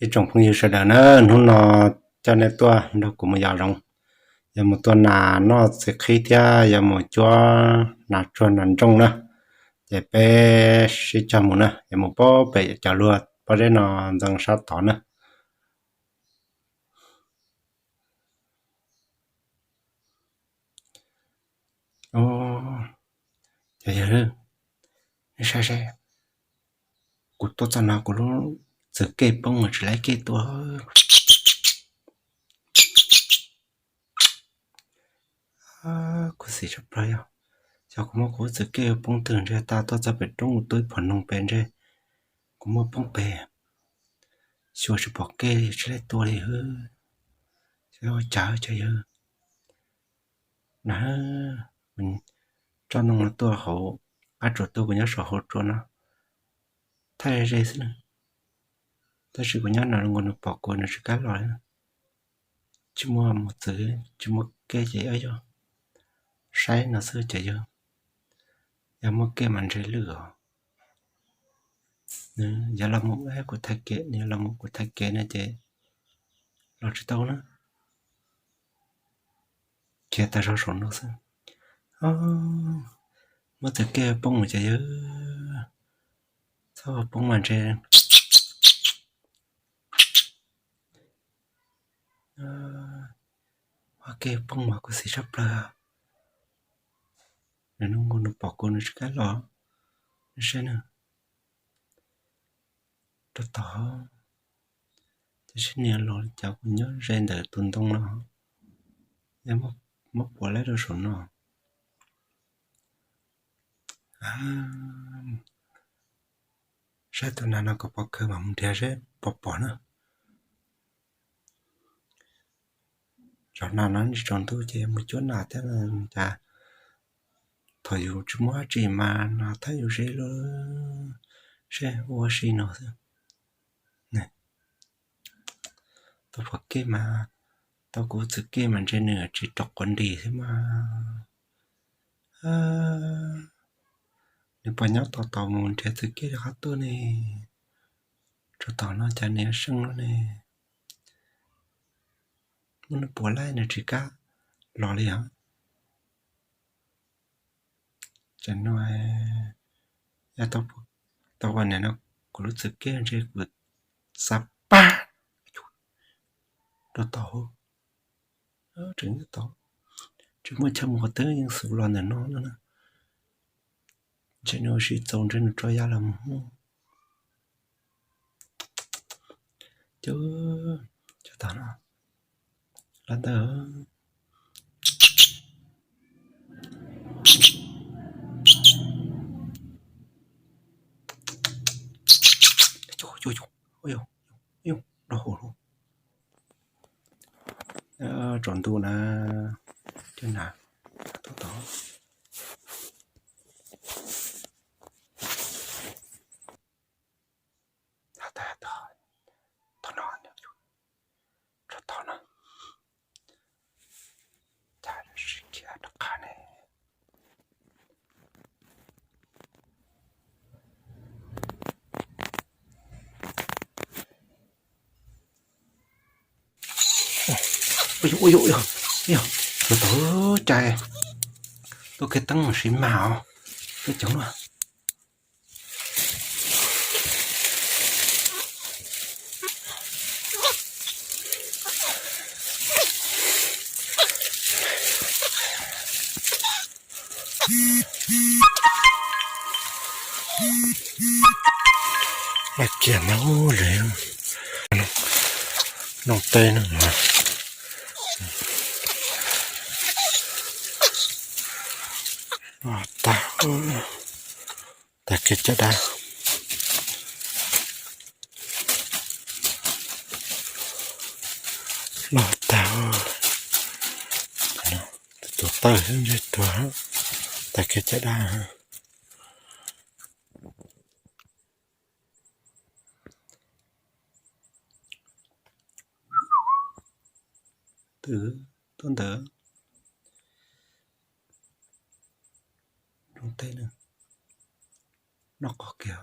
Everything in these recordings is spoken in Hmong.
Ib tsoom phooj ywg sawv daws na, hnub no coj nej tuaj nrog kuv mus yos zoov, yuav mus tua nas noj txiv qhib thiab yuav mus cuab nas tsuag nas ntsooj na. Ces peb sib cog mus na, yuav mus pem cov luag pob zeb no ntxeev sab tod na. Cov yawg, nej saib seb, kuv tuaj txog no kuv lub txwm kej poob mus tsis laib kej tua. Kuv xim tshaj plaws yog, xyov kuv muab kuv lub txwm kej poob twg ntshe tas tuaj txog pem roob mus tua ib phom noog pem ntshe kuv muab poob pem, xyuas tsis pom kej tsis laib tua li. Xyov ua cas cov yawg. Na, tsob noog no tuaj hauv qab tsuas tuaj, kuv nyob saum hauv tsuas no, thaij ze xwb na. Tab sis kuv nyob no nkaus nws pom kuv nws tsis kam los li. Tsis muaj mos txwv tsis muaj kej ces ob yog saib no xwb ces yog, yog muaj kej mas ntshe lwj os. Nws yog los mus kuv thaij kev, nws yog los mus kuv thaij kev no ces los tsis tau na. Khiav tas zog saum no xwb. Muab txwm kej poob mus ces yog, txhob poob mas ntshe, muab kej poob mas kuv xim tshaj plaws. Nws nkaus nws pom kuv nws tsis kam los, nws saib na. Rau tom, tab sis niag los li cas kuv nyob ze ntawm tus ntoo no, muab puav laib rau saum no. Saib tus nas no kom pom kawg mam mus nrhiav seb puas pom na. Zaum no no tsaus ntuj ces mus cuab nas thiab cas, thaum yus tsis muaj dab tsi mas nas thab yus ze lub, seb ua si no xwb. Tau pom kej mas, tau kuv txwm kej mas ntshe nws tsis rau quav nris thiab mas. Nws puas nyob tau tom mus nrhiav txwm kej rau qab tuaj ne? Tsaus tom no cas nws yuav seej no ne? Muab nws puav laib nws tsis kam los li os. Ces no, yog tau ua niam no kuv lub txwm kej ntshe kuv xav pab rau tom, tseem nyob tom, tsis muaj chaw mus qhov twg yeej xub los ntawm no no na. Ntshe nws ua si txaus ntshe nws tso ya los mus. Cov, cov tom no, los ntawd. Ua, ua, ua, ua, nrog hauv, tsaus ntuj na, cov nas, tom tom. Tom no, tom no, cas sib khiav rov qab ne? Ua, ua, ua, ua, tus tau cai, tuaj kiag teeb mus siv mag os, tuaj coob na. Laj kiag mas ub, noog teb no. Loj tag, tag kiag caj dab. Loj tag, tus tawj xwb ntshe tuag, tag kiag caj dab. Twb tuaj ntawd, rooj teb na, noj qos kiag.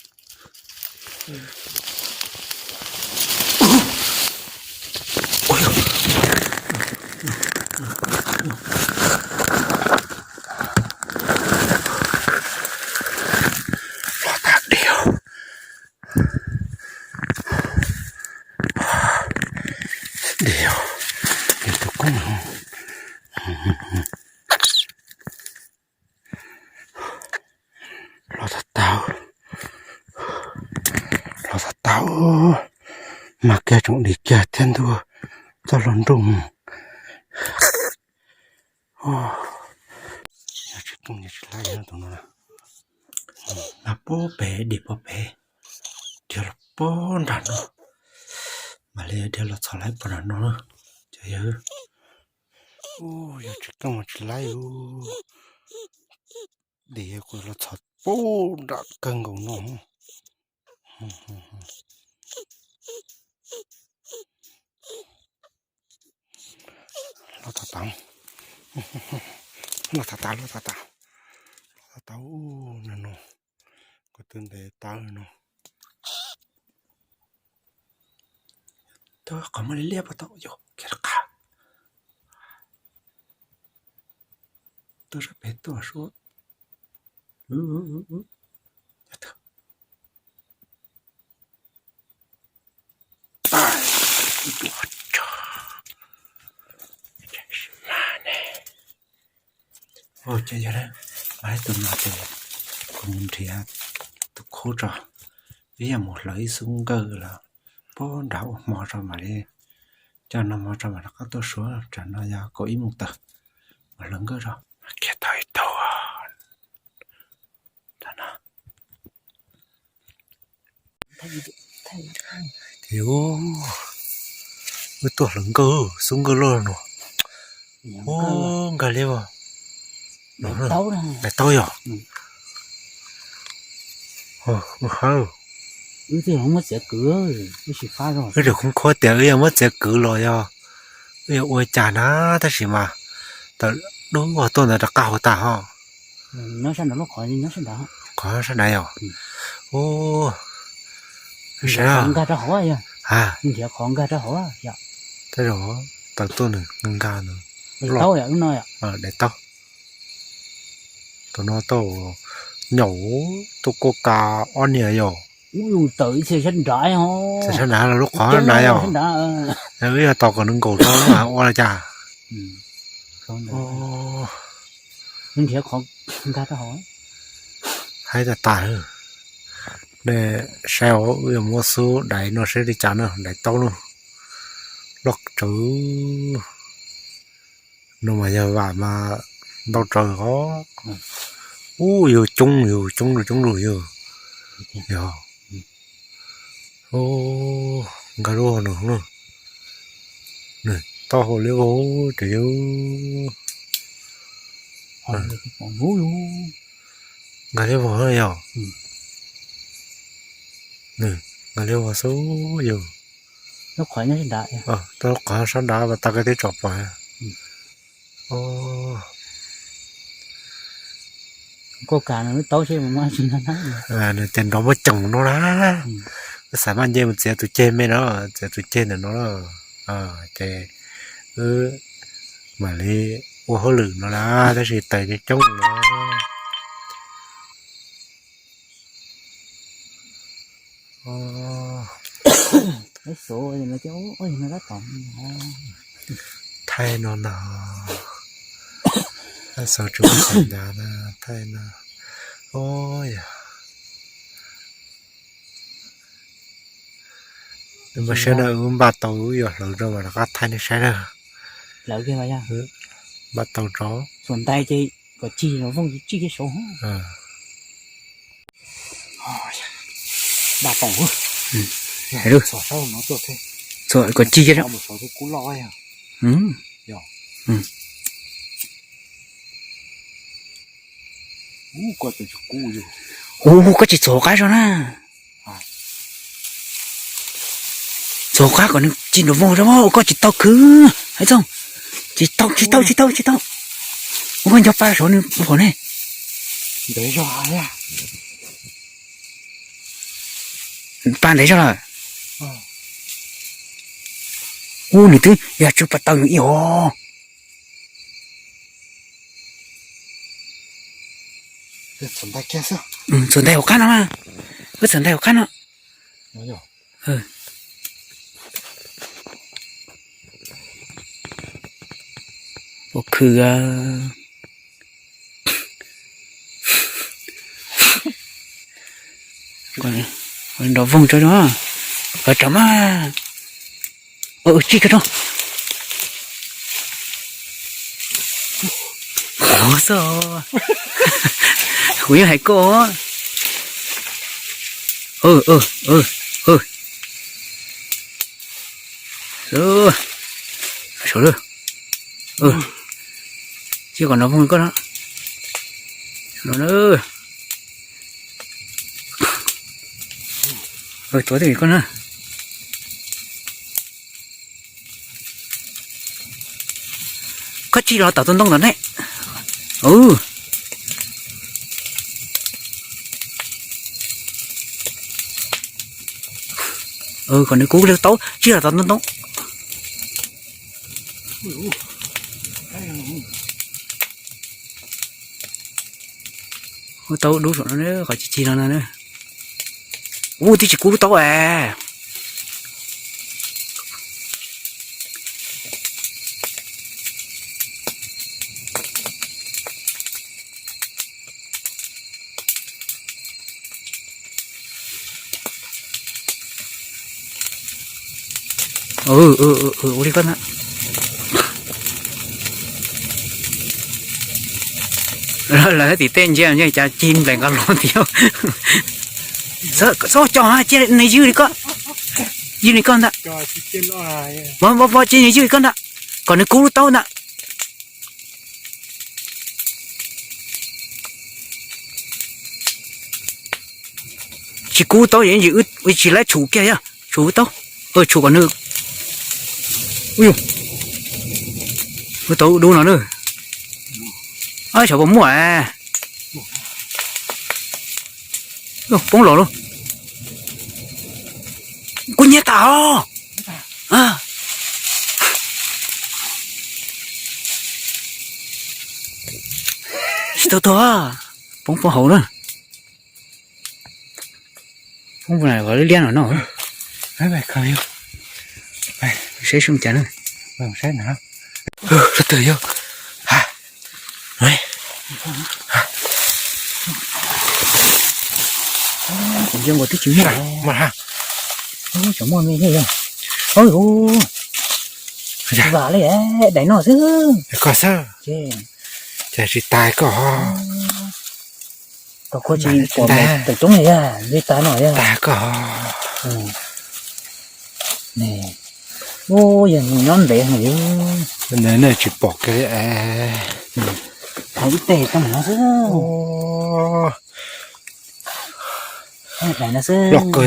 Los tag diam. Diam, yog tus koob no. Los tag tag, los tag tag, mas kiag tsoom dim kiag thiab ntuj txoj hlua nroog. Yog tsis tooj yog tsis laib tus no na. Mas puag pem dim puag pem, dhia los puag nram no, mam li dhia los txhom laib puag nram no na. Cov yawg, yog tsis tooj tsis laib, dim kuv los txhom puag nram kawg nkaus no. Los tag tag, los tag tag, los tag tag, los tag tag, no no, kuv twb ntes tawb no. Twb qhov muaj liab liab puas tau yog kiag rov qab. Tuaj sab pem tuaj suab. Ua cas yog mas tus no ces kuv mus nrhiav tus khub tso, ib yam mus hlawv ib xub nkawj los puag nrad ua hmo tso mam li Coj no mus tso mam rov qab tuaj suav, tsam no yog kaum ib moos tawm, mus hlawv nkawj tso. Kiag tau ib tug. Ces wb tuaj hlawv nkawj, xub nkawj loj no. Ub, nkag liab as. Daim taub yog. Wb twb khoob khuab tias wb yog muab txiav kwv los yog wb yog ua cas na, tab sis mas tawm dub tuaj ntawd rov qab hauv tas ho. Qhov sab nrad yog. Ub, sab nkag rau hauv. Tab sis tawm tuaj nws nkag no. Daim taub. Tus no tau nyaum tuaj kuaj ka ob niag yog. Txawm sab nrad los lub qhov nrad yog. Wb yog tos kom nws nkaum rau ua li cas. Haib tas tas. Nej saib os, wb yuav muab xub daiv no seb li cas na, daiv taub no. Loj tsawv. No mas yog vam mas ntau tsawv os. Ub, yug coob, yug coob lug coob lug yug. Yog. Nkag lub no, nws taub hau liab vog ces yog. Nkag liab vog yog. Nkag liab vog xwb yog. Lub qhov sab nrad, tau qhov sab nrad tas koj twb tsom pom. Nws tias nrov muaj ceem no na. Wb xav maj ncej mus txiav tus ceg me no, txiav tus ceg ntawm no na. Ces wb mam li ua hauj lwm no na, tab sis taws coob coob no. Thaij no na, xav tsis muaj xav ncav na, thaij no. Mas saib na, wb npaj tau wb yuav hlawv rau mas rov qab thaij nej saib na. Npaj tau tso. Kom cig los vooj tsij kiag saud. Npaj tau. Kom cig kiag. Ua koj tsis txuag qab zog na. Txuag qab kom nws cig nrov voog zog, ua koj tsis tau khwv hais txog. Tsis tau, tsis tau, tsis tau, tsis tau. Ua koj nco pa saud nws pom ne. Pa ntev zog lawm. Ub, nws twb yog tsw pas tau yus ib os. Txhuam ntais hauv qab no mas. Wb txhuam ntais hauv qab no. Ua khwv. Nrov voog tso, tso mas. Tsij ko rau. Qhov xwb. Kuv yeej hais koj. Saud lawm. Cia kom nrov voog koj no. Tuav twj ywm koj na. Koj tsij los tom tus ntoo tom ne. Kom nws kub li tau, tsij los tom ntoo. Ua tau dub saum no, qhov cig cig no no. Ub, twb tsis kub tau es. Ua li koj ntag. Lawv tim tej ntsia cas ci nples nqa luag tiag. Txhob co, cia nws ywj li koj, ywj li koj ntag. Vov, vov, cia nws ywj li koj ntag, kom nws kub lub taub ntag. Tsis kub taub, tsis laib tshum kiag, yog tshum taub, tshum kom nws, ua taub dub no na. Xyov puas muaj. Poob los lauj. Kuv nyiag tas os. Tsis tau tuag, poob poob hauv na. Poob liab liab no no. Saib zoo cas na. Saib na. Tawg yog. Tsis muaj me yog. Vam li daim no xwb. Koj xwb. Ces tsis tas koj. Tau koj tsis pom tawm coob li yog li tas no yog tas koj. Ub, yog nws nyob ntev heev li. Nej tsis pom kiag li es. Thaum ib teg tau no xwb. Loj kawg,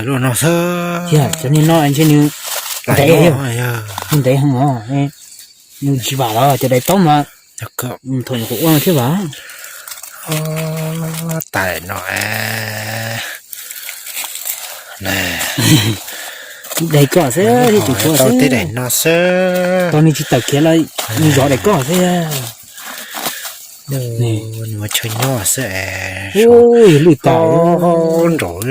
loj no xwb. Cov niag no ntshe nws ntev, nws ntev heev os. Nws tsis vam los cov daim taub mas thaum nyuam qhuav ua no thiab vam. Tas daim no. Daim koj xwb, tsis tshua xwb. Tau nws tsis tawm khiav los nws zov daim koj xwb. Nws ua chaw nyob xwb es. Ub, yog lwj tas. Nraum.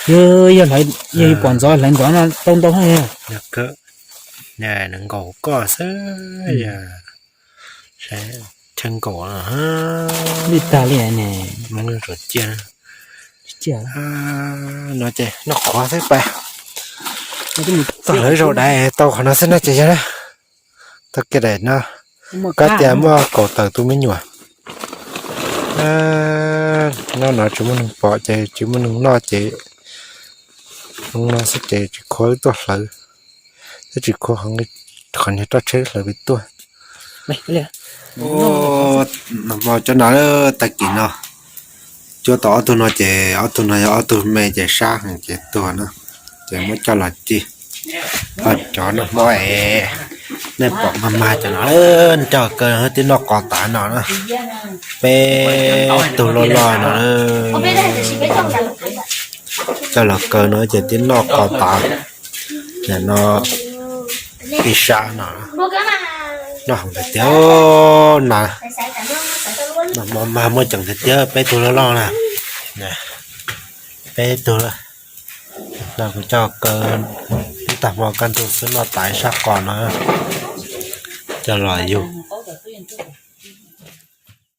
Yog, yog pom ntxov hlawv ntxov no tau ntau. Nws nkaum koj xwb. Chaw nkaum lwj tag li ne. Mus cia. No ces noj qhuav xwb pas. Tau lawv zaum dais tau qhov no xwb no ces yog na. Tau kiag daim no. Kab tias muaj kaum tawm tus me nyuam. No no tsis muaj neeg pom ces tsis muaj neeg noj ces zoo no xwb ces tsis khuav wb tuaj hlawv. Twb tsis khuav qhov niag roj tsheb hlawv pem tuaj. Hmo cov no tag kis no cuab tau ob tug no ces ob tug no yog ob tug me ces sab heev ces tuag na. Ces muab coj los ci. Cov noj hmo es nej pom mag mag cov no, ncaj kaw twb noj qos tas no na. Peb tug loj loj no coj los kaw no ces twb noj qos tas. Ces no ib sab no noj heev tiag tiag na. Noj hmo mag muaj ceem tiag tiag, peb tug loj loj na. Peb tug no kuv coj kaw ib tag hmo kaj ntug xwb noj tas ib sab qos no. Coj los yug.